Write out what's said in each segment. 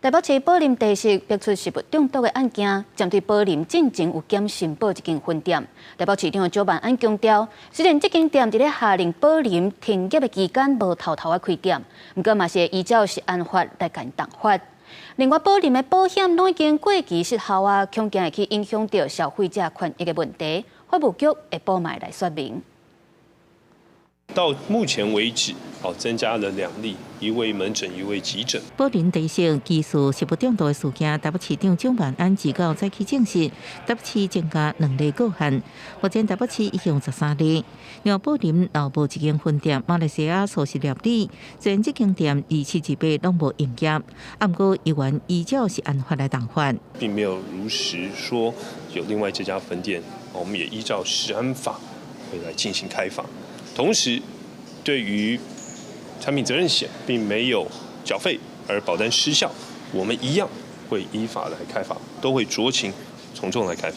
台北市寶林茶室爆出食物中毒的案件，針對寶林進前有減申報這間分店。台北市長蔣萬安強調，雖然這間店佇咧下令寶林停業的期間無偷偷仔開店，毋過嘛是會依照食安法來共重罰。另外，寶林的保險攏已經過期失效啊，恐驚會去影響著消費者權益的問題，法務局會補賣來說明。到目前為止，哦，增加了2例，一位門診，一位急診。寶林茶室疑似食物中毒的事件，台北市長蔣萬安自九早起證實，台北市增加兩例個案，目前台北市一共13例。另外，寶林老埔一間分店，馬來西亞素食料理，雖然這間店27、28攏無營業，毋過依然依照食安法來重罰。並沒有如實說有另外這家分店，我們也依照食安法會來進行開罰。同時，對於產品責任險並沒有繳費而保單失效，我們一樣會依法來開罰，都會酌情從重來開罰。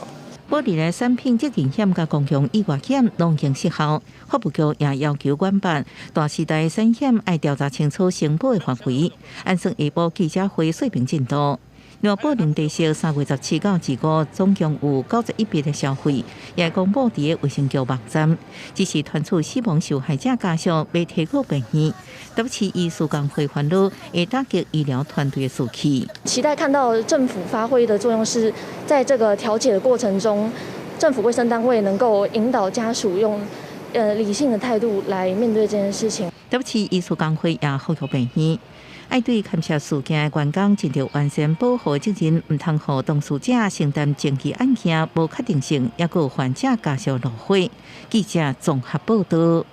寶林的產品責任險佮公共意外險攏已經失效，法務局也要求遠百大時代產險愛調查清楚承保的範圍，按算下晡記者會說明進度。另外，寶林茶室3月17到25，總共有91筆的消費，也公布佇衛生局網站。只是傳出死亡受害者家屬欲提告病院，台北市醫師公會煩惱會打擊醫療團隊的士氣。期待看到政府發揮的作用是在這個調解的過程中，政府衛生單位能夠引導家屬用理性的態度來面對這件事情。台北市醫師公會也呼籲病院，愛對牽涉事件的員工盡著完善保護責任，毋通予當事者承擔爭議案件無確定性，抑閣患者家屬怒火。記者綜合報道。